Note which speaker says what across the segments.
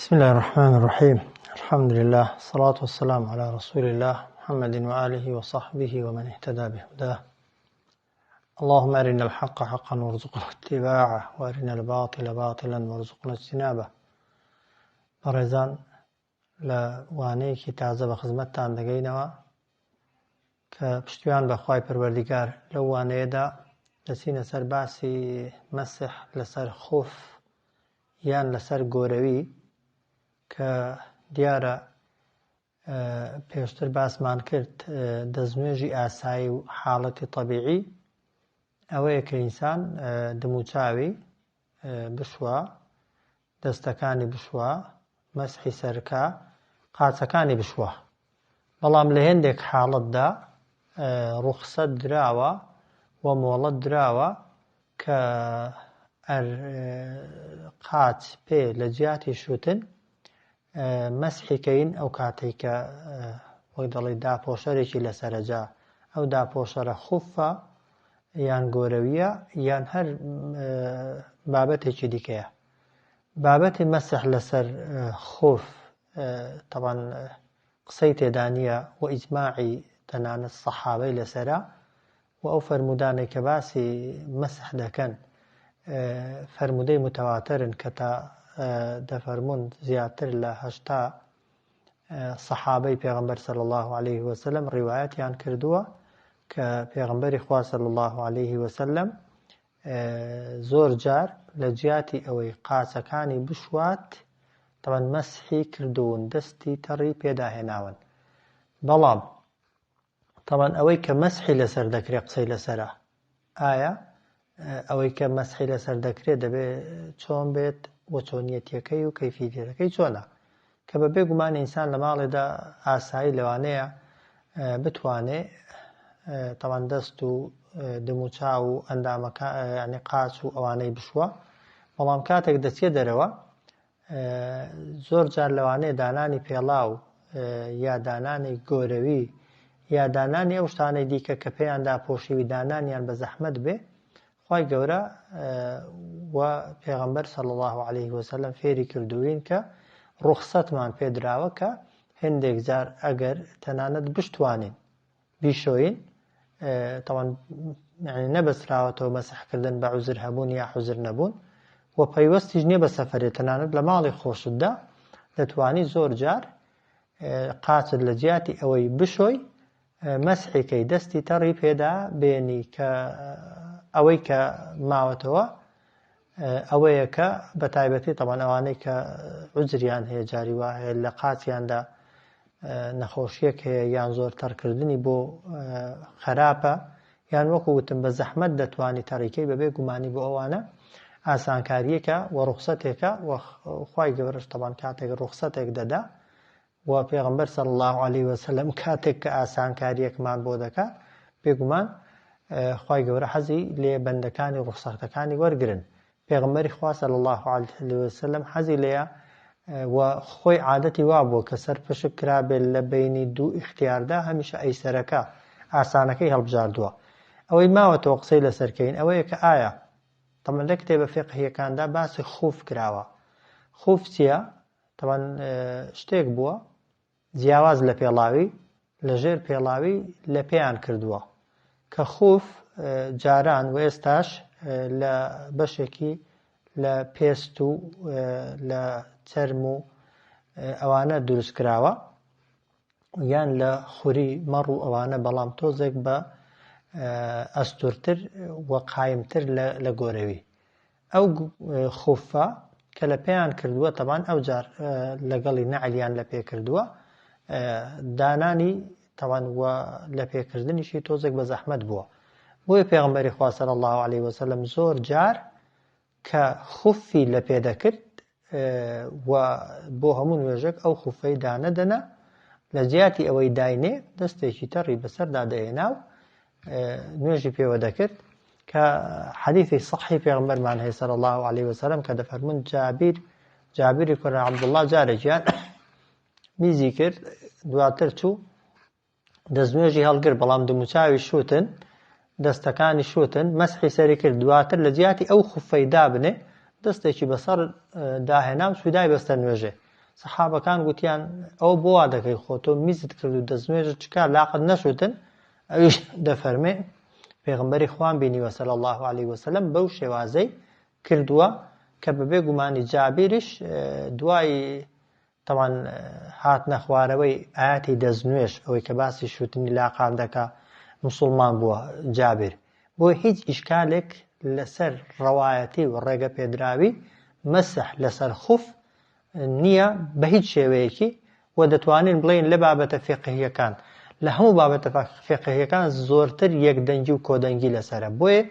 Speaker 1: بسم الله الرحمن الرحيم الحمد لله الصلاة والسلام على رسول الله محمد وآله وصحبه ومن اهتدى بهداه اللهم أرنا الحق حقا وارزقنا اتباعه وأرنا الباطل باطلا وارزقنا اجتنابه بەڕێزان لە وانەیەکی تازە بە خزمەتتان دەگەینەوە کە پشتیوان بە خوای پەروەردیگار لەو وانەیەدا دەچینە سەر باسی مەسح لەسەر خوف یان لەسەر گۆرەوی کە دیارە پێشتر باسمان کرد دەستنوێژی ئاسایی و حاڵەتی تەبیعی ئەوەیە کە ئینسان دموچاوی بشوا دەستەکانی بشوا مەسحی سەرکا قاچەکانی بشوا بەڵام لە هێندێک حاڵەتدا ڕوخسەت دراوە و مۆڵەت دراوە کە ئەر قاچ پێ لە جیاتی شوتن مەسحی کەین ئەو کاتەی کە وەک دەڵێی داپۆشەرێکی لەسەرە جا ئەو داپۆشەرە خوفە یان گۆرەویە یان هەر بابەتێکی دیکەیە بابەتی مەسح لەسەر خوف تەبان قسەی تێدا نییە و ئیجماعی تەنانەت سەحابەی لەسەرە و ئەو فەرموودانەی کە باسی مەسح دەکەن فەرموودەی متەواترن کە تا دەفەرموون زیاتر لە 80 سەحابەی پێغەمبەر صلی الله علیه وسلم ڕیوایەتیان کردووە کە پێغەمبەری خوا صلی الله علیه وسلم زۆر جار لە جیاتی ئەوەی قاچەکانی بشوات تەوان مەسحی کردوون دەستی تەڕی پێداهێناون بەڵام تەبعەن ئەوەی کە مەسحی لەسەر دەکرێ قسەی لەسەرە ئایا ئەوەی کە مەسحی لەسەر دەکرێت دەبێ چۆن بێت و چۆنیەتیەکەی و کەیفیەتەکەی چۆنە کە بە بێ گومان ئینسان لە ماڵێدا ئاسایی لەوانەیە بتوانێ تەوان دەست و دموچاو و ئەندامەکە ینی قاچ و ئەوانەی بشوە بەڵام کاتێک دەچێت دەرەوە زۆر جار لەوانەیە دانانی پێڵاو یا دانانی گۆرەوی یا دانانی ئەو شتانەی دیکە کە پێیان داپۆشیوی دانانیان بە زەحمەت بێ خوای گەورە و پێغەمبەر صلی الله علیه وسلم فێری کردووین کە ڕوخسەتمان پێدراوە کە هەندێک جار ئەگەر تەنانەت بشتوانین بیشۆین تەوان یعنی نەبەستراوەتەوە مەسحکردن بە عوزر هەبوون یا حوزر نەبوون و پەیوەستیش نییە بە سەفەرێ تەنانەت لە ماڵی خۆشتدا دەتوانی زۆر جار قاچت لە جیاتی ئەوەی بشۆی مەسحیکەی دەستی تەڕی پێدا بێنی کە ئەوەی کە ماوەتەوە ئەوەیە کە بە تایبەتی تەبان ئەوانەی کە عوزریان هەیە جاری وا هەیە لە قاچیاندا نەخۆشیەک هەیە یان زۆر تەڕکردنی بۆ خراپە یان وەکو وتم بە زەحمەت دەتوانی تەڕیکەی بەبێ گومانی بۆ ئەوانە ئاسانکاریەکە و ڕوخسەتێکە و خوای گەورەش تەبان کاتێک ڕوخسەتێک دەدا و پێغەمبەر صلی اللە علیە وسلم کاتێک کە ئاسانکاریەکمان بۆ دەکات بێگومان خوای گەورە حەزی لێ بەندەکانی ڕوخسەتەکانی وەرگرن پێغەمبەری خوا صلی اللە علیه وسلم حەزی لێیە و خۆی عادەتی وا بووە کە سەر پشک کرابێت لە بینی دوو ئیختیاردا هەمیشە ئەیسەرەکە ئاسانەکەی هەڵبژاردووە ئەوەی ماوەتەوە قسەی لەسەرکەین ئەوەیە کە ئایا تەمەن لە کتێبە فقهیەکاندا باسی خوف کراوە خوف چییە تەبعەن شتێک بووە جیاواز لە پێڵاوی لە ژێر پێڵاوی لە پێیان کردووە کە خوف جاران و ئێستاش لە بەشێکی لە پێست و لە چەرم و ئەوانە دروست کراوە یان لە خوری مەڕ و ئەوانە بەڵام تۆزێک بە ئەستورتر و قایمتر لە گۆرەوی ئەو خوفە کە لە پێیان کردووە تەبان ئەو جار لەگەڵی نەعلیان لە پێ کردووە دانانی تەوان و لە پێکردنیشی تۆزێک بە زەحمەت بووە بۆیە پێغمبەری خوا صلی الله علیه وسلم زۆر جار کە خوفی لە پێ دەکرد و بۆ هەموو نوێژێک ئەو خوفەی دانەدەنا لە جیاتی ئەوەی داینێ دەستێکی تەڕی بەسەردا دەهێنا و نوێژی پێوە دەکرد کە حەدیثی صحیح پێغەمبەرمان هەیە صلی الله علیه وسلم کە دەفەرمون جابیر جابری کوڕی عەبدوڵڵا جارێکیان میزی کرد دواتر چوو دەستنوێژی هەڵگر بەڵام دموچاوی شوتن دەستەکانی شوتن مەسحی سەری کرد دواتر لە جیاتی ئەو خوفەی دابنێ دەستێکی بەسەر داهێنا و سوودای بەستە نوێژێ. سەحابەکان گوتیان ئەوە بۆ وا دەکەی خۆ تۆ میزت کرد و دەستنوێژت چکا لاقت نەشوتن؟ ئەویش دەفەرمێ پێغەمبەری خوام بینیوە صلی اللە علیه وسلم بەو شێوازەی کردووە کە بەبێ گومانی جابیریش دوای تەوان هاتنە خوارەوەی ئاەتی دەستنوێژ ئەوەی کە باسی شوتنی لاقان دەکا مسلمان بووە جابیر بۆ هیچ ئیشکالێک لەسەر ڕەوایەتی و ڕێگە پێدراوی مەسح لەسەر خوف نییە بە هیچ شێوەیەکی و دەتوانین بڵێین لە بابەتە فیقهییەکان لە هەموو بابەتە فیقهییەکان زۆرتر یەکدەنگی و کۆدەنگی لەسەرە بۆیە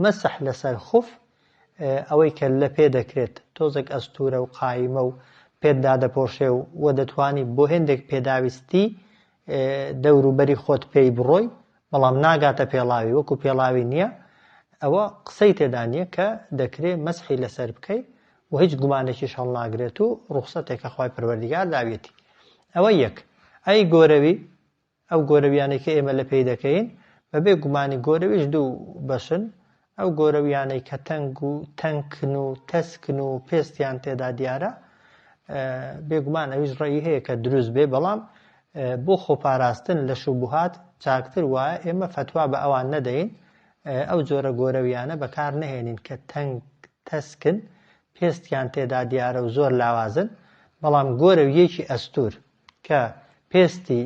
Speaker 1: مەسح لەسەر خوف ئەوەی کە لە پێ دەکرێت تۆزێک ئەستوورە و قایمە و پێت دادەپۆشێ و و دەتوانی بۆ هێندێک پێداویستی دەوروبەری خۆت پێی بڕۆی بەڵام ناگاتە پێڵاوی وەکو پێڵاوی نییە ئەوە قسەی تێدا نییە کە دەکرێ مەسحی لەسەر بکەی و هیچ گومانێکیش هەڵناگرێت و ڕوخسەتێکە خوای پەروەردگار داویەتی ئەوە یەک ئەی گۆرەوی ئەو گۆرەویانەی کە ئێمە لە پێی دەکەین بەبێ گومانی گۆرەویش دوو بەشن ئەو گۆرەویانەی کە تەنگ و تەنکن و تەسکن و پێستیان تێدا دیارە بێگومان ئەویش ڕێی هەیە کە دروست بێ بەڵام بۆ خۆپاراستن لە شوبهات چاکتر وایە ئێمە فەتوا بە ئەوان نەدەین ئەو جۆرە گۆرەویانە بەکار نەهێنین کە تەنگ تەسکن پێستیان تێدا دیارە و زۆر لاوازن بەڵام گۆرەویەکی ئەستور کە پێستی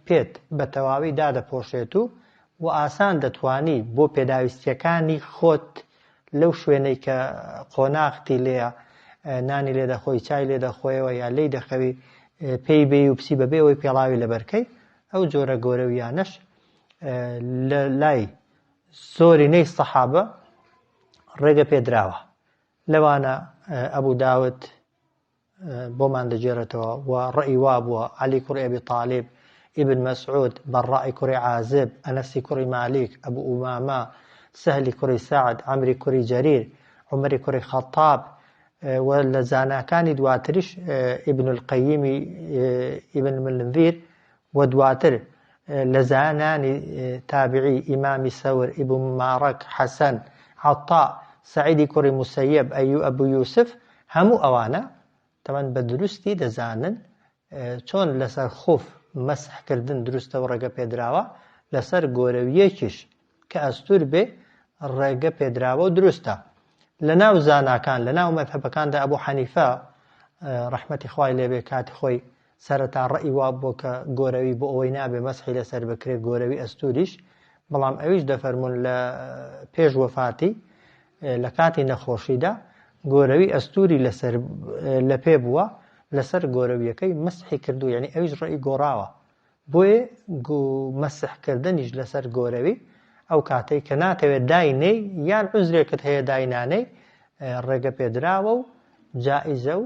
Speaker 1: پێت بە تەواوی دادەپۆشێت و و ئاسان دەتوانی بۆ پێداویستیەکانی خۆت لەو شوێنەی کە قۆناغتی لێیە نانی لێ دەخۆی چای لێ دەخۆیەوە یا لێی دەخەوی پێی بێی و بچی بەبێ ئەوەی پێڵاوی لەبەرکەی ئەو جۆرە گۆرەویانەش لە لای زۆرینەی سەحابە ڕێگە پێدراوە لەوانە ئەبوو داود بۆمان دەگێڕێتەوە و ڕەئی وابووە، عەلی کوڕی ئەبی تالیب، ئیبن مەسعود، بەڕاءی کوڕی عازب، ئەنەسی کوڕی مالیک، ئەبو ئومامە، سەهلی کوڕی سەعد، عەمری کوڕی جەریر، عومەری کوڕی خەتاب و لە زاناکانی دواتریش ئیبن القەییمی ئیبن ملنذیر و دواتر لە زانانی تابعی ئیمامی سەور، ئیبن مبارەک، حەسەن، عەتا، سەعیدی کوڕی موسەیەب، ئەیو ئەبو یوسف، هەموو ئەوانە تەبعەن بە دروستی دەزانن چۆن لەسەر خوف مەسح کردن دروستە و ڕێگە پێدراوە، لەسەر گۆرەوییەکیش کە ئەستوور بێ ڕێگە پێدراوە و دروستە. لەناو زاناکان، لەناو مەزهەبەکاندا ئەبو حەنیفە ڕەحمەتی خوای لێ بێ کاتی خۆی سەرەتا ڕەئی وابووە کە گۆرەوی بۆ ئەوەی نابێ مەسحی لەسەر بکرێ گۆرەوی ئەستووریش، بەڵام ئەویش دەفەرموون لە پێش وەفاتی لە کاتی نەخۆشیدا گۆرەوی ئەستووری لەسەر لە پێ بووە لەسەر گۆرەویەکەی مەسحی کردووە یعنی ئەویش ڕەئی گۆڕاوە بۆیە مەسح کردنیش لەسەر گۆرەوی ئەو کاتەی کە ناتەوێت داینێی یان عوزرێکت هەیە داینانەی ڕێگە پێدراوە و جائزە و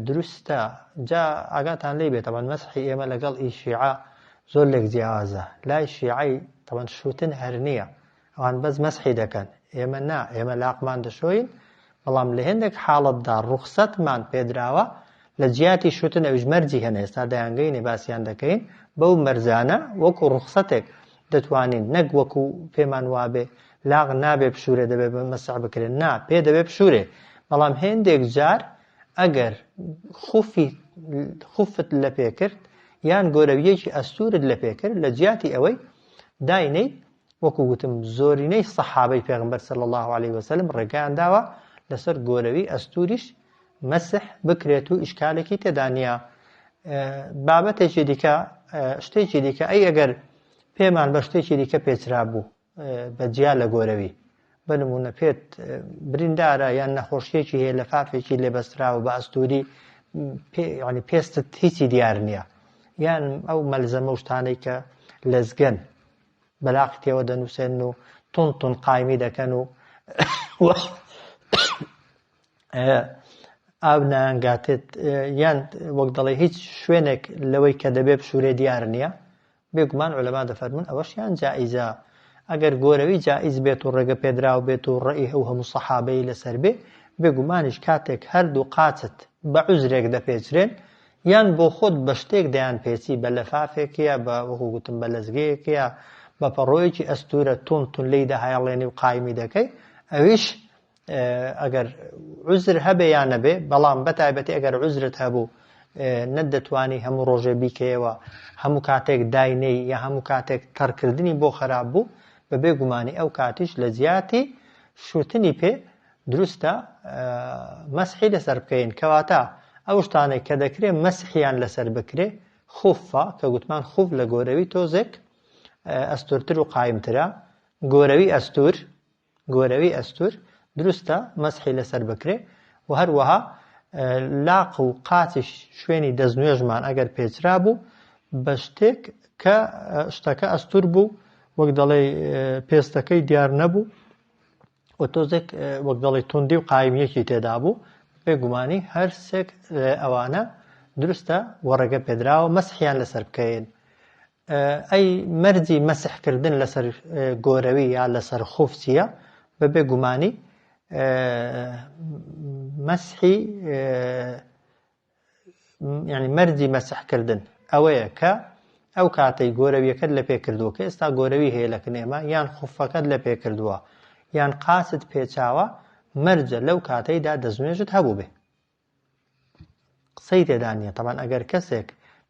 Speaker 1: دروستە جا ئاگاتان لێی بێت تەبعەن مەسحی ئێمە لەگەڵ ئی شیعە زۆر لێک جیاوازە لای شیعەی تەبعەن شوتن هەر نییە ئەوان بەس مەسحی دەکەن ئێمە نا ئێمە لاقمان دەشۆین بەڵام لە هێندێک حاڵەتدا ڕوخسەتمان پێدراوە لە جیاتی شوتن ئەویش مەرجی هەن ئێستا دەیانگەینێ باسیان دەکەین بەو مەرجانە وەکو ڕوخسەتێک دەتوانین نەک وەکو پێمان وابێ لاق نابێ بشورێ دەبێ بە مەسح بکرێ نا پێ دەبێ بشورێ بەڵام هێندێک جار ئەگەر خوفی خوفت لە پێ کرد یان گۆرەویەکی ئەستورت لە پێ کرد لە جیاتی ئەوەی داینەی وەکو گوتم زۆرینەی سەحابەی پێغمبەر صلی الله علیه وسلم ڕێگەیان داوە لەسەر گۆرەوی ئەستوریش مەسح بکرێت و ئیشکالێکی تێدا نییە بابەتێکی دیکە شتێکی دیکە ئەی ئەگەر پێمان بە شتێکی دیکە پێچرابوو بە جیا لە گۆرەوی بە نمونە پێت بریندارە یان نەخۆشیەکی هەیە لە فافێکی لێ بەستراوە بە ئەستوری ینی پێستت هیچی دیار نییە یان ئەو مەلزەمە و شتانەی کە لەزگەن بەلاقی تێوە دەنووسێن و تون تون قایمی دەکەن و ئاو نایانگاتێت یان وەک دەڵێ هیچ شوێنێک لەوەی کە دەبێ بشورێ دیار نییە بێگومان عولەما دەفەرموون ئەوەشیان جائیزە ئەگەر گۆرەوی جائیز بێت و ڕێگە پێدراو بێت و ڕەئی ئەو هەموو سەحابەی لەسەر بێ بێگومانیش کاتێک هەردوو قاچت بە عوزرێک دەپێچرێن یان بۆ خۆت بە شتێک دەیان پێچی بە لەفافێک یا بە وەکو گوتم بە لەزگەیەک یا بە پەڕۆیەکی ئەستوورە تون تون لێی دەهایەڵێنی و قایمی دەکەی ئەویش ئەگەر عوزر هەبێ یا نەبێ بەڵام بە تایبەتی ئەگەر عوزرت هەبوو نەتدەتوانی هەموو ڕۆژێ بیکەیەوە، هەموو کاتێک داینێی یا هەموو کاتێک تەڕکردنی بۆ خەراپ بوو، بە بێ گومانی ئەو کاتیش لە جیاتی شوتنی پێ دروستە مەسحی لەسەر بکەین. کەواتە ئەو شتانەی کە دەکرێ مەسحیان لەسەر بکرێ خوفە، کە گوتمان خوف لە گۆرەوی تۆزێک ئەستوورتر و قایمترە، گۆرەوی ئەستوور، گۆرەوی ئەستوور دروستە مەسحی لەسەر بکرێ و هەروەها لاق و قاچیش شوێنی دەستنوێژمان ئەگەر پێچرابوو بە شتێک کە شتەکە ئەستور بوو وەک دەڵێ پێستەکەی دیار نەبوو و تۆزێک وەک دەڵێ توندی و قایمیەکی تێدا بوو بێگومانی هەر سێک ئەوانە دروستە و ڕێگە پێدراوە مەسحیان لەسەر بکەین. ئەی مەرجی مەسح کردن لەسەر گۆرەوی یا لەسەر خوف چییە؟ بە بێ گومانی مەسحی یعنی مەرجی مەسح کردن ئەوەیە کە ئەو کاتەی گۆرەویەکەت لە پێ کردووە کە ئێستا گۆرەوی هەیە لە کنێمە یان خوفەکەت لە پێ کردووە یان قاچت پێچاوە مەرجە لەو کاتەیدا دەستنوێژت هەبوو بێ قسەی تێدا نییە تەبان ئەگەر کەسێک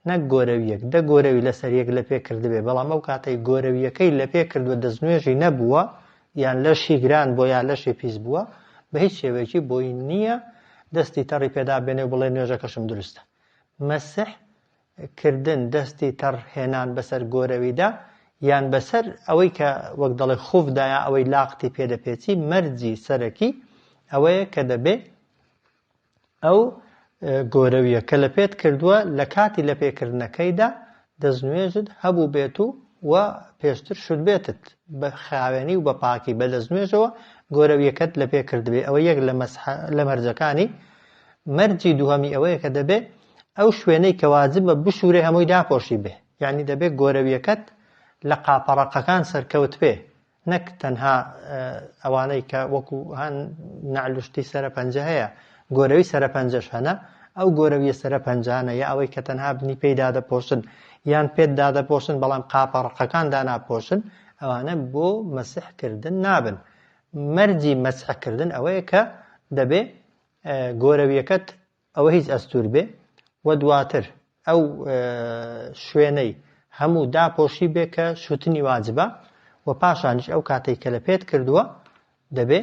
Speaker 1: نەک گۆرەویەک دە گۆرەوی لەسەر یەک لە پێ کردبێ بەڵام ئەو کاتەی گۆرەویەکەی لە پێ کردووە دەستنوێژی نەبووە یان لەشی گران بۆ یا لەشی پیس بووە بە هیچ شێوەیەکی بۆی نییە دەستی تەڕی پێدا بێنێ و بڵێ نوێژەکەشم دروستە مەسح کردن دەستی تەڕ هێنان بەسەر گۆرەویدا یان بەسەر ئەوەی کە وەک دەڵێ خوفدایە ئەوەی لاقتی پێدەپێچی مەرجی سەرەکی ئەوەیە کە دەبێ ئەو گۆرەویە کە لە پێت کردووە لە کاتی لە پێکردنەکەیدا دەستنوێژت هەبوو بێت و و پێشتر شتبێتت بە خاوێنی و بە پاکی بە دەستنوێژەوە گۆرەویەکەت لە پێ کردبێ ئەوە یەک لە لە مەرجەکانی مەرجی دووهەمی ئەوەیە کە دەبێ ئەو شوێنەی کە واجبە بشورێ هەمووی داپۆشی بێ یعنی دەبێ گۆرەویەکەت لە قاپەڕەقەکان سەرکەوت بێ نەک تەنها ئەوانەی کە وەکو هەن نەعل و شتی سەرە پەنجە هەیە گۆرەوی سەرە پەنجەش هەنە ئەو گۆرەویە سەرە پەنجانە یا ئەوەی کە تەنها بنی پێی دادەپۆشن یان پێت دادەپۆشن بەڵام قاپە ڕقەکان داناپۆشن ئەوانە بۆ مەسح کردن نابن مەرجی مەسحکردن ئەوەیە کە دەبێ گۆرەویەکەت ئەوە هیچ ئەستوور بێ و دواتر ئەو شوێنەی هەموو داپۆشی بێ کە شوتنی واجبە و پاشانیش ئەو کاتەی کە لە پێت کردووە دەبێ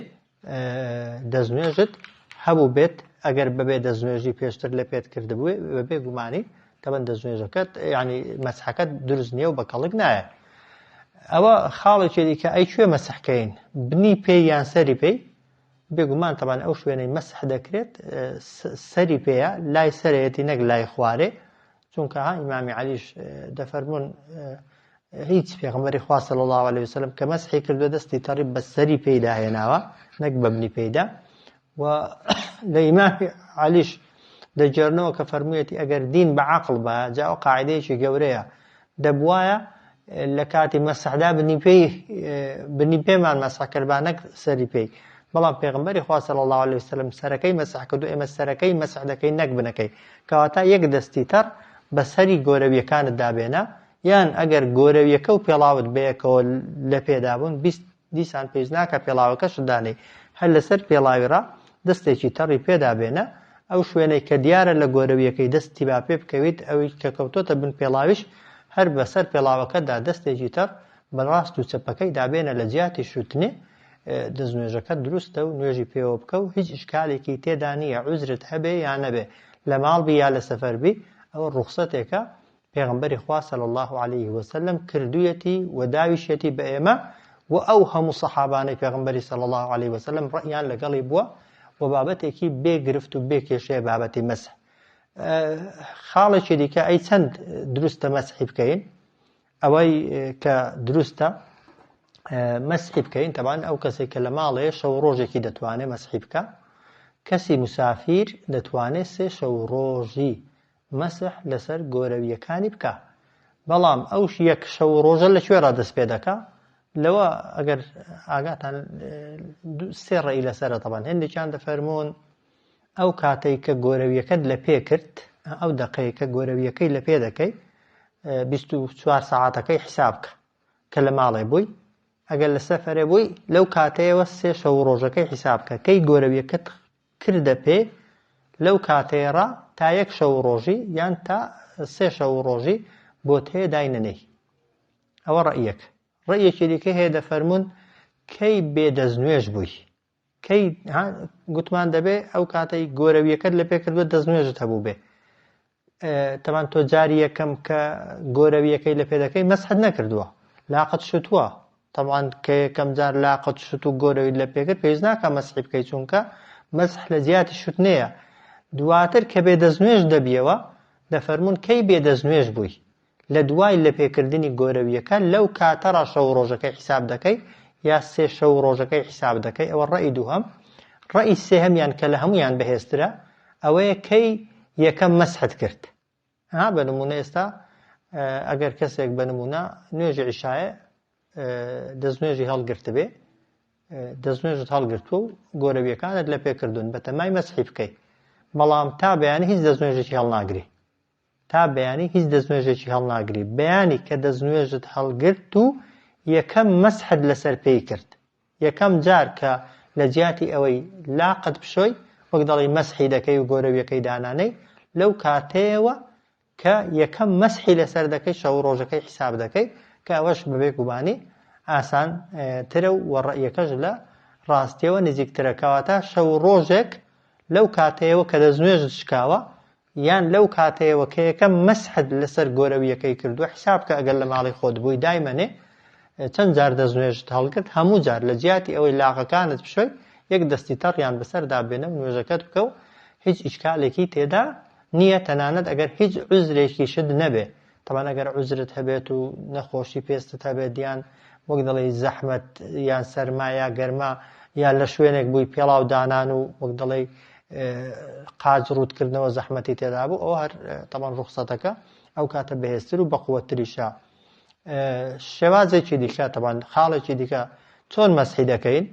Speaker 1: دەستنوێژت هەبوو بێت ئەگەر بەبێ دەستنوێژی پێشتر لە پێت کردبووێ بەبێ گومانی تەبەن دەستنوێژەکەت ینی مەسحەکەت دروست نییە و بە کەڵک نایە ئەوە خاڵێکی دیکە ئەی کوێ مەسحکەین بنی پێی یان سەری پێی بێگومان تەبعەن ئەو شوێنەی مەسح دەکرێت سەری پێیە لای سەرەتی نەک لای خوارێ چونکە ها ئیمامی عەلیش دەفەرمونون هیچ پێغمبەری خوا صلی الله علیه وسلم کە مەسحی کردووە دەستی تەڕی بە سەری پێیدا هێناوە نەک بە بنی پێیدا و لە ئیمامی عەلیش دەگێڕنەوە کە فەرموویەتی ئەگەر دین بە عەقڵ بە جا ئەو قاعدەیەکی گەورەیە دەبوایە لە کاتی مەسحدا بنی پێی بنی پێمان مەسح کردبا نەک سەری پێی بەڵام پێغمبەری خوا صلی الله علیه وسلم سەرەکەی مەسح کردو ئێمە سەرەکەی مەسح دەکەین نەک بنەکەی کەواتە یەک دەستی تەڕ بە سەری گۆرەویەکانت دابێنە یان ئەگەر گۆرەویەکە و پێڵاوت بەیەکەوە لە پێدا بوون بیست دیسان پێویست ناکا پێڵاوەکەشت دانێی هەر لەسەر پێڵاوی ڕا دەستێکی تەڕی پێدا بێنە ئەو شوێنەی کە دیارە لە گۆرەویەکەی دەستی با پێ بکەویت ئەوی کە کەوتۆتە بن پێڵاویش هەر بەسەر پێڵاوەکەتدا دەستێکی تەڕ بە ڕاست و چەپەکەی دابێنە لە جیاتی شوتنێ دەستنوێژەکەت دروستە و نوێژی پێوە بکە و هیچ ئیشکالێکی تێدا نییە عوزرت هەبێ یا نەبێ لە ماڵ بی یا لە سەفەر بی ئەوە ڕوخسەتێکە پێغەمبەری خوا صلی اللە علیه وسلم کردویەتی و داویشیەتی بە ئێمە و ئەو هەموو سەحابانەی پێغەمبەری صلی اللە علیه وسلم ڕەئیان لەگەڵی بووە و بابەتێکی بێ گرفت و بێ کێشەیە بابەتی مەسح. خاڵێکی دیکە ئەی چەند دروستە مەسحی بکەین؟ ئەوەی کە دروستە مەسحی بکەین تەبان ئەو کەسێک کە لە ماڵێ شەو ڕۆژێکی دەتوانێت مەسحی بکە کەسی مسافیر دەتوانێت سێ شەو ڕۆژی مەسح لەسەر گۆرەوییەکانی بکا. بەڵام ئەوش یەک شەو و ڕۆژە لە کوێ ڕا دەست پێ دەکا؟ لەوە ئەگەر ئاگاتان سێ ڕێی لەسەرە تەبان هێندێکیان دەفەرموون ئەو کاتەی کە گۆرەویەکەت لە پێ کرد ئەو دەقەیە کە گۆرەویەکەی لە پێ دەکەی 24 سەعاتەکەی حساب بکە کە لە ماڵێ بووی ئەگەر لە سەفەرێ بووی لەو کاتەیەوە سێ شەو و ڕۆژەکەی حیساب بکە کەی گۆرەویەکەت کردە پێ لەو کاتەیەڕا تا یەک شەو و ڕۆژی یان تا سێ شەو و ڕۆژی بۆت هەیە داینەنێی. ئەوە ڕەئیەک. ڕەئیەکی دیکە هەیە دەفەرموون کەی بێ دەستنوێژ بووی؟ کەی ها گوتمان دەبێ ئەو کاتەی گۆرەویەکەت لە پێ کردووە دەستنوێژت هەبوو بێ. تەمان تۆ جاری یەکەم کە گۆرەویەکەی لە پێ دەکەی مەسحت نەکردووە لاقت شتووە تەبعەن کە یەکەم جار لاقت شت و گۆرەویت لە پێکرد پێویست ناکا مەسحی بکەی چونکە مەسح لە جیاتی شتنەیە دواتر کە بێ دەستنوێژ دەبیەوە دەفەرموون کەی بێ دەستنوێژ بووی لە دوای لەپێکردنی گۆرەویەکە لەو کاتەڕا شەو و ڕۆژەکەی حیساب دەکەی یا سێ شەو و ڕۆژەکەی حیساب دەکەی ئەوە ڕەئی دووهەم ڕەئی سێهەمیان کە لە هەموویان بەهێزترە ئەوەیە کەی یەکەم مەسحت کرد ها بە نمونە ئێستا ئەگەر کەسێک بە نمونە نوێژی عیشایە دەستنوێژی هەڵگرتبێ دەستنوێژت هەڵگرتووە و گۆرەویەکانت لە پێکردوون بەتەمای مەسحی بکەی بەڵام تا بەیانی هیچ دەستنوێژێکی هەڵناگری تا بەیانی هیچ دەستنوێژێکی هەڵناگری بەیانی کە دەستنوێژت هەڵگرت و یەکەم مەسحت لەسەر پێی کرد یەکەم جار کە لە جیاتی ئەوەی لاقت بشۆی وەک دەڵێی مەسحی دەکەی و گۆرەویەکەی دانانێی لەو کاتەیەوە کە یەکەم مەسحی لەسەر دەکەی شەو و ڕۆژەکەی حیساب دەکەی کە ئەوەش بەبێ گومانی ئاسان ترە و ڕەئیەکەش لە ڕاستیەوە نزیکترە کەواتە شەو و ڕۆژێک لەو کاتەیەوە کە دەستنوێژت شکاوە یان لەو کاتەیەوە کە یەکەم مەسحت لەسەر گۆرەویەکەی کردووە حیساب کە ئەگەر لە ماڵی خۆت بووی دایمەنێ چەند جار دەستنوێژت هەڵگرت هەموو جار لە جیاتی ئەوەی لاقەکانت بشۆی یەک دەستی تەڕیان بەسەردا بێنە و نوێژەکەت بکە و هیچ ئیشکالێکی تێدا نییە تەنانەت ئەگەر هیچ عوزرێکیشت نەبێ تەبعەن ئەگەر عوزرت هەبێت و نەخۆشی پێستت هەبێت یان وەک دەڵێی زەحمەت یان سەرما یا گەرما یا لە شوێنێک بووی پێڵاو دانان و وەک دەڵێی قاچ ڕووتکردنەوە زەحمەتی تێدا بوو ئەوە هەر تەبعەن ڕوخسەتەکە ئەو کاتە بەهێزتر و بەقوەتتریشە. شێوازێکی دیکە تەبعەن خاڵێکی دیکە چۆن مەسحی دەکەین؟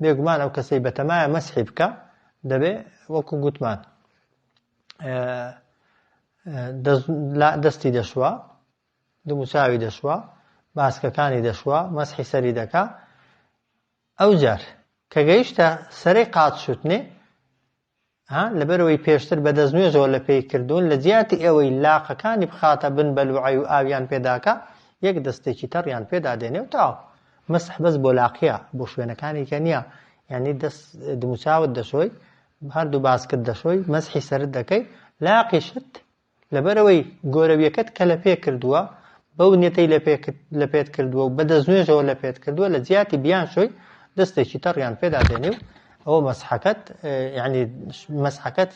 Speaker 1: بێگومان ئەو کەسەی بەتەمایە مەسحی بکە دەبێ وەکو گوتمان دەستی دەشوا دموچاوی دەشوا باسکەکانی دەشوا مەسحی سەری دەکا ئەو جار کە گەیشتە سەرەی قاچ شوتنێ ها لەبەرەوەی پێشتر بە دەستنوێژەوە لە پێی کردوون لە جیاتی ئەوەی لاقەکانی بخاتە بن بەلوعەی و ئاویان پێداکە یەک دەستێکی تەڕیان پێدا دێنێ و تاو مەسح بەس بۆ لاقیە بۆ شوێنەکانی کە نییە یعنی دەست دموچاوت دەشۆی هەردوو باسکت دەشۆی مەسحی سەرت دەکەی لاقیشت لەبەرئەوەی گۆرەویەکەت کە لەپێ کردووە بەو نیەتەی لە پێت کردووە و بە دەستنوێژەوە لە پێت کردووە لە جیاتی بیانشۆی دەستێکی تەڕیان پێدا دێنی و ئەوە مەسحەکەت یعنی مەسحەکەت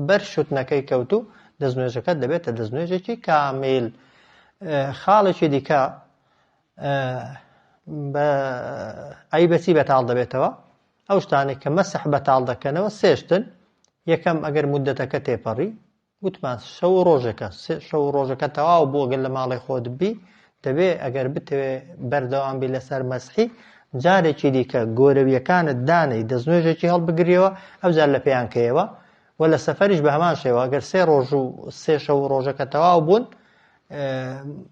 Speaker 1: بەر شوتنەکەی کەوت و دەستنوێژەکەت دەبێتە دەستنوێژێکی کامیل. خاڵێکی دیکە بە ئەی بەچی بەتاڵ دەبێتەوە؟ ئەو شتانێک کە مەسح بەتاڵ دەکەنەوە سێشتن یەکەم ئەگەر مدەتەکە تێپەڕی گوتمان شەو و ڕۆژێکە، شەو و ڕۆژەکە تەواو بوو ئەگەر لە ماڵێ خۆت بی دەبێ ئەگەر بتەوێ بەردەوام بی لەسەر مەسحی جارێکی دیکە گۆرەویەکانت دانێی دەستنوێژێکی هەڵبگریەوە ئەوجار لە پێیان کەیەوە و لە سەفەریش بە هەمان شێوە ئەگەر سێ ڕۆژ و سێ شەو و ڕۆژەکە تەواو بوون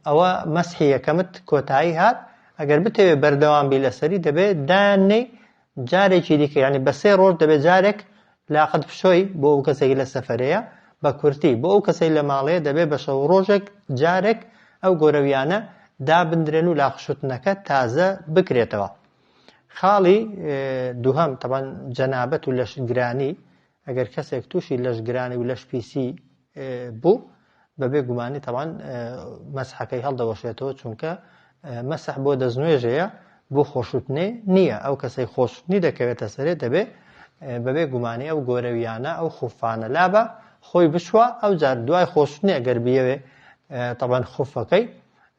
Speaker 1: ئەوە مەسحی یەکەمت کۆتایی هات ئەگەر بتەوێ بەردەوام بی لەسەری دەبێ دانێی جارێکی دیکە یانی بە سێ ڕۆژ دەبێت جارێک لاقت بشۆی بۆ ئەو کەسێک لە سەفەرەیە بە کورتی بۆ ئەو کەسەی لە ماڵەیە دەبێت بە شەو ڕۆژێک جارێک ئەو گۆرەویانە دابندرێن و لاقشوتنەکە تازە بکرێتەوە. خاڵی دووهەم تەبعەن جەنابەت و لەشگرانی ئەگەر کەسێک تووشی لەشگرانی و لەش پیسی بوو بەبێ گومانی تەبعەن مەسحەکەی هەڵدەوەشێتەوە چونکە مەسح بۆ دەستنوێژەیە بۆ خۆشوتنێ نییە ئەو کەسەی خۆشوتنی دەکەوێتە سەرێ دەبێ بەبێ گومانی ئەو گۆرەویانە ئەو خوفانە لابە خۆی بشوە ئەو جار دوای خۆشوتنی ئەگەر بیەوێ تەبعەن خوفەکەی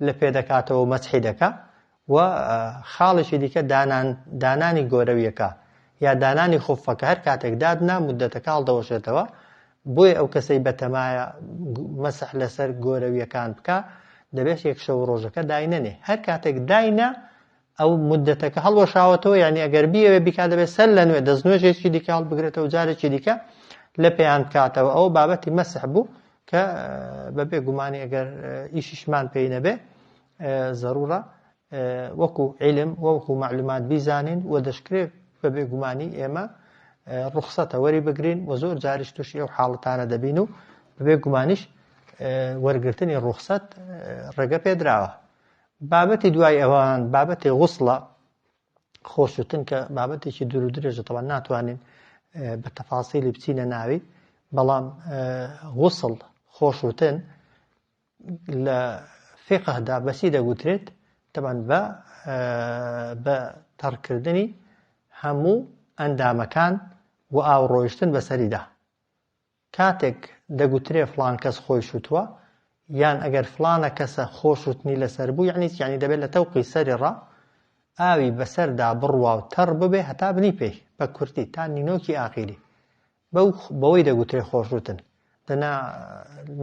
Speaker 1: لە پێ دەکاتەوە و مەسحی دەکا و خاڵێکی دیکە دانان دانانی گۆرەویەکە یا دانانی خوفەکە هەر کاتێک دادنا مدەتەکە هەڵدەوەشێتەوە بۆیە ئەو کەسەی بەتەمایە مەسح لەسەر گۆرەویەکان بکا دەبێت یەک شەو ڕۆژەکە داینەنێ هەر کاتێک داینا ئەو مدەتەکە هەڵوەشاوەتەوە یعنی ئەگەر بیەوێ بیکا دەبێت سەر لە نوێ دەستنوێژێکی دیکە هەڵبگرێتەوە جارێکی دیکە لە پێیان بکاتەوە ئەو بابەتی مەسح بوو کە بەبێ گومانی ئەگەر ئیشیشمان پێی نەبێ زەرورە وەکو عیلم وەکو مەعلومات بیزانین و دەشکرێت بە بێ گومانی ئێمە ڕوخسەتە وەری بگرین و زۆر جاریش تووشی ئەو حاڵەتانە دەبین و بەبێ گومانیش وەرگرتنی ڕوخسەت ڕێگە پێدراوە. بابەتی دوای ئەوان بابەتی غوسڵە، خۆشوتن کە بابەتێکی دوور و درێژە تەوان ناتوانین بە تەفاسیلی بچینە ناوی، بەڵام غوسڵ خۆشوتن لە فیقهدا بەسی دەگوترێت تەبان بە بە تەڕکردنی هەموو ئەندامەکان و ئاو ڕۆیشتن بەسەریدا. کاتێک دەگوترێ فڵان کەس خۆی شوتووە یان ئەگەر فڵانە کەسە خۆ شوتنی لەسەر بوو یعنی چی؟ یعنی دەبێت لە تەوقی سەری ڕا ئاوی بەسەردا بڕوا و تەڕ ببێ هەتا بنی پێی، بە کورتی تا نینۆکی ئاخیری بەو بەوەی دەگوترێ خۆشوتن. دەنا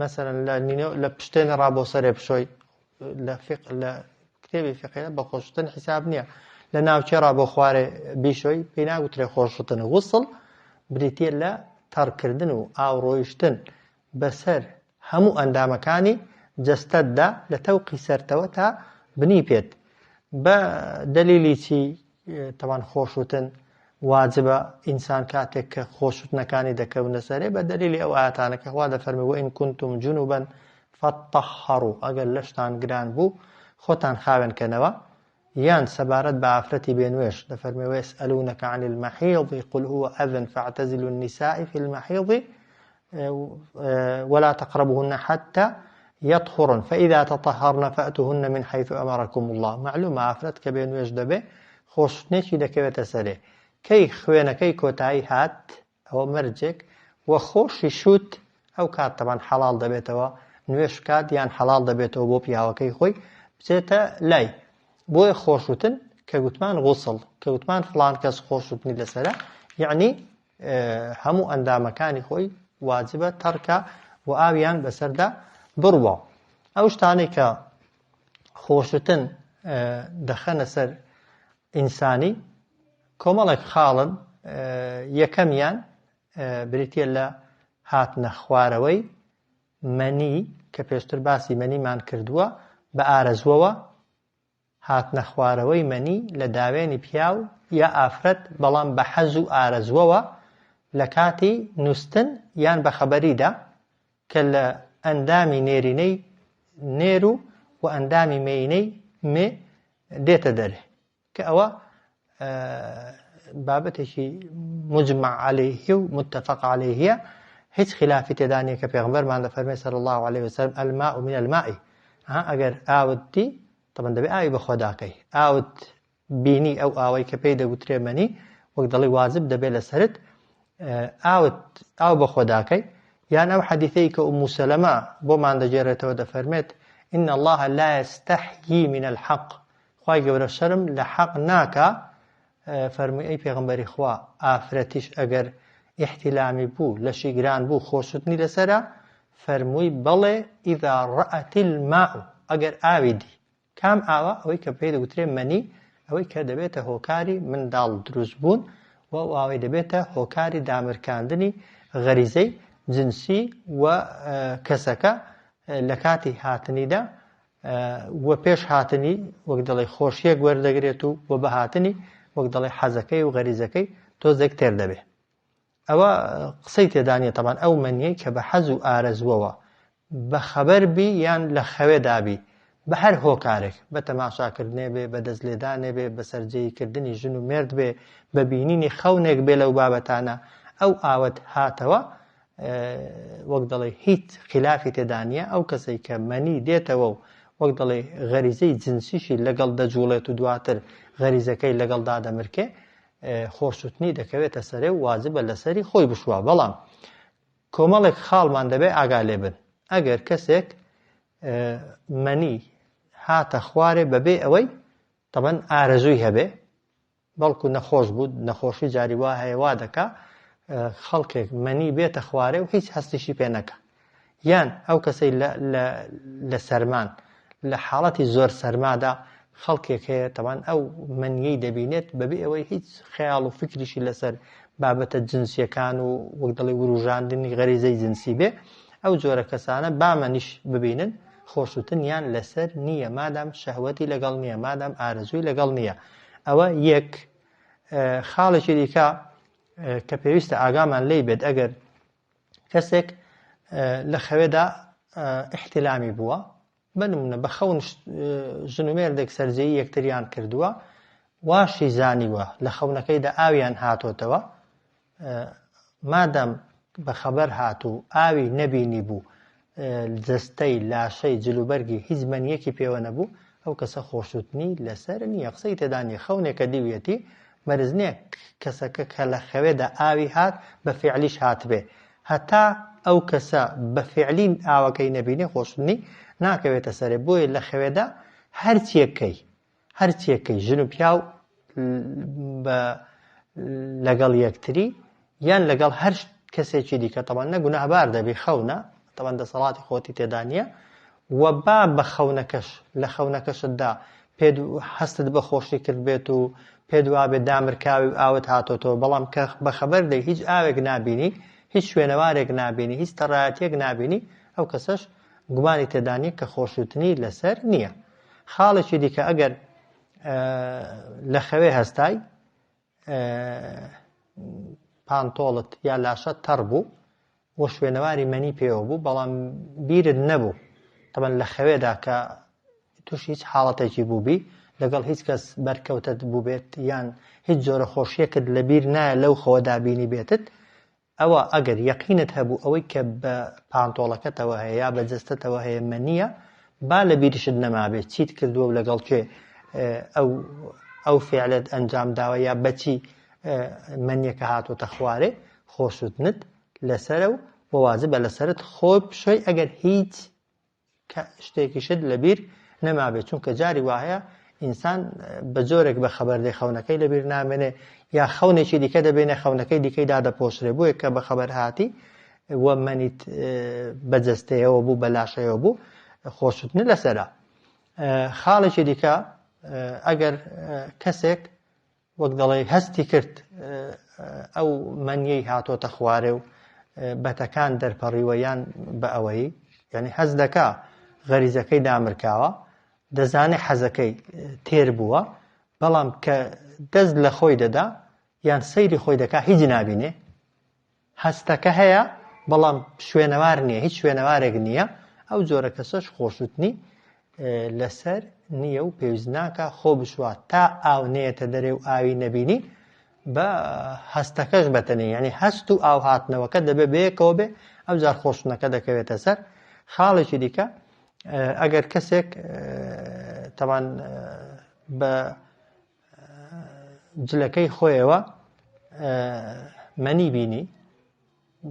Speaker 1: مەسەلەن لە نینۆ لە پشتێنە ڕا بۆ سەرێ بشۆی لە فیق لە کتێبی فیقهدا بە خۆشوتن حیساب نییە. لە ناوچێ ڕا بۆ خوارێ بیشۆی پێی ناگوترێ خۆشوتن. غوسڵ بریتییە لە تەڕکردن و ئاوڕۆیشتن بەسەر هەموو ئەندامەکانی جەستەتدا لە تەوقی سەرتەوە تا بنی پێت. بە دەلیلی چی تەوان خۆشوتن واجبە ئینسان کاتێک کە خۆشوتنەکانی دەکەونە سەرێ بە دەلیلی ئەو ئایەتانە کە خوا دەفەرمێ وئین کنتم جنوبا فطهروا ئەگەر لەشتان گران بوو خۆتان خاوێن کەنەوە یان سەبارەت بە ئافرەتی بێنوێژ دەفەرمێ ويسألونك عن المحيض قل هو أذى فاعتزلوا النساء في المحيض ولا تقربوهن حتى يطهرن فإذا تطهرن فأتوهن من حيث أمركم الله معلومە ئافرەت کە بێ نوێژ دەبێ خۆشتنێکی دەکەوێتە سەرێ کەی خوێنەکەی کۆتایی هات ئەوە مەرجێک و خۆشی شوت ئەو کات تەبان حەڵاڵ دەبێتەوە نوێژ بکات یان حەڵاڵ دەبێتەوە بۆ پیاوەکەی خۆی بچێتە لای بۆیە خۆشوتن کە گوتمان غوسڵ کە گوتمان فڵان کەس خۆشوتنی لەسەرە یعنی هەموو ئەندامەکانی خۆی واجبە تەڕکە و ئاویان بەسەردا بڕوا. ئەو شتانەی کە خۆشتن دەخەنە سەر ئینسانی کۆمەڵێک خاڵن، یەکەمیان بریتیە لە هاتنە خوارەوەی مەنی کە پێشتر باسی مەنیمان کردووە بە ئارەزووەوە، هاتنە خوارەوەی مەنی لە داوێنی پیاو یا ئافرەت بەڵام بە حەز و ئارەزوەوە لە کاتی نوستن یان بە خەبەریدا کە لە ئەندامی نێرینەی نێر و و ئەندامی مێینەی مێ دێتە دەرێ کە ئەوە بابەتێکی مجمع علیه و متفق علیه هیچ خلافی تێدا نییە کە پێغەمبەرمان دەفەرمێ صلی الله علیه وسلم الماء من الماء ها ئەگەر ئاوت دی طبعا دەبێ ئاوی بەخۆداکەی ئاوت بینی ئەو ئاوەی کە پێی دەگوترێ مەنی وەک دەڵی واجب دەبێت لەسەرت ئاوت ئاو بەخۆداکەی یان ئەو حەدیثەی کە ئوم سەلەمە بۆمان دەگێڕێتەوە دەفەرمێت إن الله لا يستحيي من الحق خوای گەورە شەرم لە حەق ناکا، فەرمووی ئەی پێغەمبەری خوا ئافرەتیش ئەگەر ئیحتیلامی بوو لەشی گران بوو خۆشوتنی لەسەرە، فەرمووی بەڵێ اذا رأت الماء ئەگەر ئاوی دی، کام ئاوە؟ ئەوەی کە پێی دەگوترێ مەنی، ئەوەی کە دەبێتە هۆکاری منداڵ دروست بوون و ئەو ئاوەی دەبێتە هۆکاری دامرکاندنی غەریزەی جنسی و کەسەکە لە کاتی هاتنیدا و پێش هاتنی وەک دەڵێ خۆشیەک وەردەگرێت و و بە هاتنی وەک دەڵێ حەزەکەی و غەریزەکەی تۆزێک تێر دەبێ. ئەوە قسەی تێدا نییە تەبان ئەو مەنیەی کە بە حەز و ئارەزووەوە بە خەبەر بی یان لە خەوێدا بی بە هەر هۆکارێک بە تەماشاکردنێ بێ بە دەست لێدانێ بێ بە سەرجێیی کردنی ژن و مێرد بێ بە بینینی خەونێک بێ لەو بابەتانە ئەو ئاوەت هاتەوە وەک دەڵێ هیچ خلافی تێدا نییە ئەو کەسەی کە مەنی دێتەوە و وەک دەڵێ غەریزەی جنسیشی لەگەڵ دەجوڵێت و دواتر غەریزەکەی لەگەڵ دادەمرکێ خۆشوتنی دەکەوێتە سەرێ و واجبە لەسەری خۆی بشوە بەڵام کۆمەڵێک خاڵمان دەبێ ئاگا لێ بن ئەگەر کەسێک مەنی هاتە خوارێ بەبێ ئەوەی تەبەن ئارەزووی هەبێ بەڵکو نەخۆش بوو، نەخۆشی جاری وا هەیە وا دەکا خەڵکێک مەنی بێتە خوارێ و هیچ هەستیشی پێ نەکا. یان ئەو کەسەی لە لە لە سەرمان لە حاڵەتی زۆر سەرمادا خەڵکێک هەیە تەوان ئەو مەنیەی دەبینێت بەبێ ئەوەی هیچ خەیاڵ و فکریشی لەسەر بابەتە جنسیەکان و وەک دەڵێ وروژاندنی غەریزەی جنسی بێ ئەو جۆرە کەسانە با مەنیش ببینن خۆشوتنیان لەسەر نییە مادام شەهوەتی لەگەڵ نییە مادام ئارەزووی لەگەڵ نییە ئەوە یەک خاڵێکی دیکە. کە پێویستە ئاگامان لێی بێت ئەگەر کەسێک لە خەوێدا ئیحتیلامی بووە بە نمونە بە خەون ژن و مێردێک سەرجێی یەکتریان کردووە واشی زانیوە لە خەونەکەیدا ئاویان هاتۆتەوە مادام بە خەبەر هات و ئاوی نەبینی بوو جەستەی لاشەی جلوبەرگی هیچ مەنیەکی پێوە نەبوو ئەو کەسە خۆشوتنی لەسەر نییە قسەی تێدا نییە خەونێکە دیویەتی مەرج نییە کەسەکە کە لە خەوێدا ئاوی هات بە فعلیش هاتبێ هەتا ئەو کەسە بە فعلی ئاوەکەی نەبینێ خۆشوتنی ناکەوێتە سەرێ بۆیە لە خەوێدا هەرچیەکەی هەرچیەکەی ژن و پیاو بە لەگەڵ یەکتری یان لەگەڵ هەر کەسێکی دیکە تەبان نە گوناهبار دەبی خەونە تەبان دەسەڵاتی خۆتی تێدا نییە و با بە خەونەکەش لە خەونەکەشتدا پێت هەستت بە خۆشی کرد بێت و پێت وابێ دامرکاوی و ئاوت هاتۆتەوە بەڵام کە بە خەبەر دەی هیچ ئاوێک نابینی هیچ شوێنەوارێک نابینی هیچ تەڕایەتیەک نابینی ئەو کەسەش گومانی تێدا نییە کە خۆشوتنی لەسەر نییە. خاڵێکی دیکە ئەگەر لە خەوێ هەستای پانتۆڵت یا لاشە تەڕ بوو و شوێنەواری مەنی پێوە بوو بەڵام بیرت نەبوو تەبەن لە خەوێدا کە توش هیچ حاڵەتێکی بووبی لەگەڵ هیچ کەس بەرکەوتت بووبێت یان هیچ جۆرە خۆشیەکت لەبیر نایە لەو خەوەدا بینی بێتت ئەوە ئەگەر یەقینت هەبوو ئەوەی کە بە پانتۆڵەکەتەوە هەیە یا بە جەستەتەوە هەیە مەنییە با لە بیریشت نەمابێت چیت کردووە و لەگەڵ کێ ئەو ئەو فعلت ئەنجام داوە یا بەچی مەنیەکە هاتۆتە خوارێ خۆشوتنت لەسەرە و وواجبە لەسەرت خۆ بشۆی ئەگەر هیچ کە شتێکیشت لەبیر نەمابێت چونکە جاری وایە ئینسان بە جۆرێک بە خەبەر دێ خەونەکەی لەبیر نامێنێ یا خەونێکی دیکە دەبێنێ خەونەکەی دیکەی دادەپۆشرێ بۆیە کە بە خەبەر هاتی و مەنیت بە جەستەیەوە بوو بە لاشەیەوە بوو خۆشتنە لەسەرە خاڵێکی دیکە ئەگەر کەسێک وەک دەڵێی هەستی کرد ئەو مەنیەی هاتۆتە خوارێ و بەتەکان دەرپەڕیوە یان بە ئەوەی یعنی هەز دەکا غەریزەکەی دامرکاوە دەزانێ حەزەکەی تێر بووە بەڵام کە دەست لە خۆی دەدا یان سەیری خۆی دەکا هیچ نابینێ هەستەکە هەیە بەڵام شوێنەوار نییە هیچ شوێنەوارێک نییە ئەو جۆرە کەسەش خۆشوتنی لەسەر نییە و پێویست ناکە خۆ بشوات تا ئاو نێتە دەرێ و ئاوی نەبینی بە هەستەکەش بەتەنێ یعنی هەست و ئاو هاتنەوەکە دەبێ بەیەکەوە بێ ئەو جار خۆشتنەکە دەکەوێتە سەر خاڵێکی دیکە ئەگەر کەسێک تەوان بە جلەکەی خۆیەوە مەنی بینی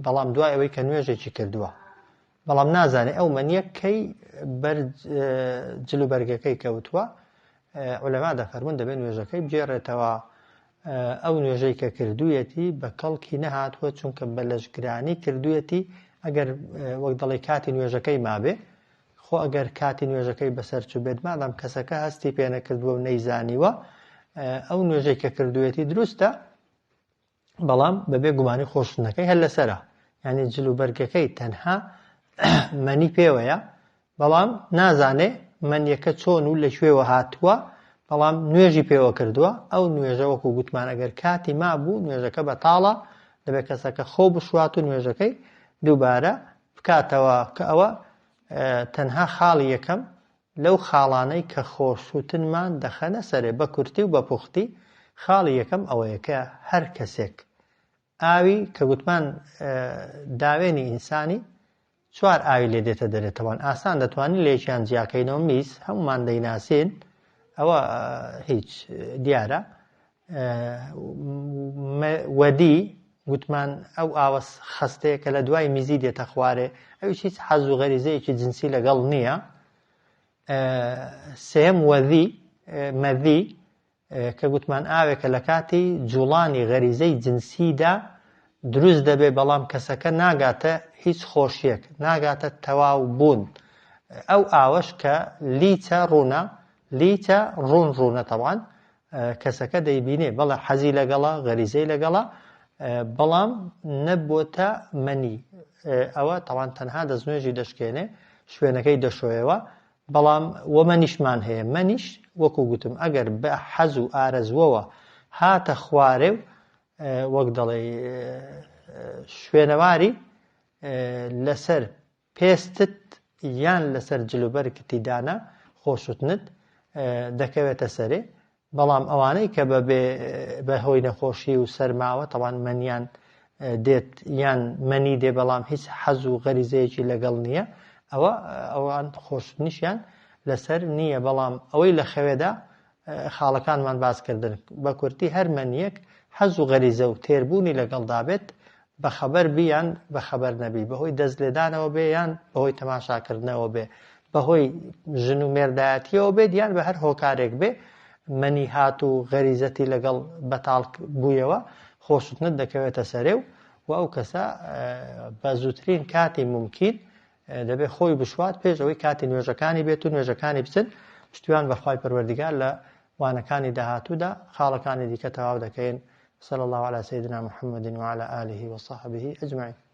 Speaker 1: بەڵام دوای ئەوەی کە نوێژێکی کردووە بەڵام نازانێ ئەو مەنیە کەی بەر جل و بەرگەکەی کەوتووە عولەما دەفەرمونون دەبێت نوێژەکەی بگێڕێتەوە ئەو نوێژەی کە کردوویەتی بە کەڵکی نەهاتووە چونکە بە لەشگرانی کردوویەتی ئەگەر وەک دەڵێ کاتی نوێژەکەی مابێ خۆ ئەگەر کاتی نوێژەکەی بەسەر چوبێت مادام کەسەکە هەستی پێ نەکردووە و نەیزانیوە ئەو نوێژەی کە کردوویەتی دروستە بەڵام بەبێ گومانی خۆشتنەکەی هەر لەسەرە یعنی جل و بەرگەکەی تەنها مەنی پێوەیە بەڵام نازانێ مەنیەکە چۆن و لەکوێوە هاتووە بەڵام نوێژی پێوە کردووە ئەو نوێژە وەکو گوتمان ئەگەر کاتی مابوو نوێژەکە بەتاڵە دەبێت کەسەکە خۆ بشوات و نوێژەکەی دووبارە بکاتەوە کە ئەوە تەنها خاڵی یەکەم لەو خاڵانەی کە خۆشوتنمان دەخەنە سەرێ بە کورتی و بە پوختی خاڵی یەکەم ئەوەیە کە هەر کەسێک ئاوی کە گوتمان داوێنی ئینسانی چوار ئاوی لێ دێتە دەرێ تەوان ئاسان دەتوانین لێکیان جیاکەینەوە میز هەمومان دەیناسین ئەوە هیچ دیارە وەدی گوتمان ئەو ئاوە خەستەیە کە لە دوای میزی دێتە خوارێ ئەویش هیچ حەز و غەریزەیەکی جنسی لەگەڵ نییە سێم وەذی مەذی کە گوتمان ئاوێکە لە کاتی جوڵانی غەریزەی جنسیدا دروست دەبێ بەڵام کەسەکە ناگاتە هیچ خۆشیەک ناگاتە تەواو بوون ئەو ئاوەش کە لیچە ڕوونە لیچە ڕوون ڕوونە تەوان کەسەکە دەیبینێ بەڵێ حەزی لەگەڵە غەریزەی لەگەڵە بەڵام نەبۆتە مەنی ئەوە تاوان تەنها دەستنوێژی دەشکێنێ شوێنەکەی دەشۆیەوە بەڵام وە مەنیشمان هەیە مەنیش وەکو گوتم ئەگەر بە حەز و ئارەزوەوە هاتە خوارێ و وەک دەڵێ شوێنەواری لەسەر پێستت یان لەسەر جلوبەرگتی دانا خۆشوتنت دەکەوێتە سەرێ، بەڵام ئەوانەی کە بەبێ بە هۆی نەخۆشی و سەرماوە تەوان مەنیان دێت یان مەنی دێ بەڵام هیچ حەز و غەریزەیەکی لەگەڵ نییە ئەوە ئەوان خۆشتنیشیان لەسەر نییە، بەڵام ئەوەی لە خەوێدا خاڵەکانمان باس کردن بە کورتی هەر مەنیەک حەز و غەریزە و تێربوونی لەگەڵدا بێت بەخەبەر بی یان بەخەبەر نەبی، بەهۆی دەست لێدانەوە بێ یان بەهۆی تەماشاکردنەوە بێ، بەهۆی ژن و مێردایەتیەوە بێت یان بە هەر هۆکارێک بێ، مەنی هات و غەریزەتی لەگەڵ بەتاڵ بوویەوە، خۆشوتنت دەکەوێتە سەرێ و و ئەو کەسە بە زووترین کاتی مومکین دەبێ خۆی بشوات پێش ئەوەی کاتی نوێژەکانی بێت و نوێژەکانی بچن. پشتیوان بە خوای پەروەردگار لە وانەکانی داهاتوودا خاڵەکانی دیکە تەواو دەکەین. صلی اللە علی سیدنا محمد وعلی آله وصحبه اجمعین.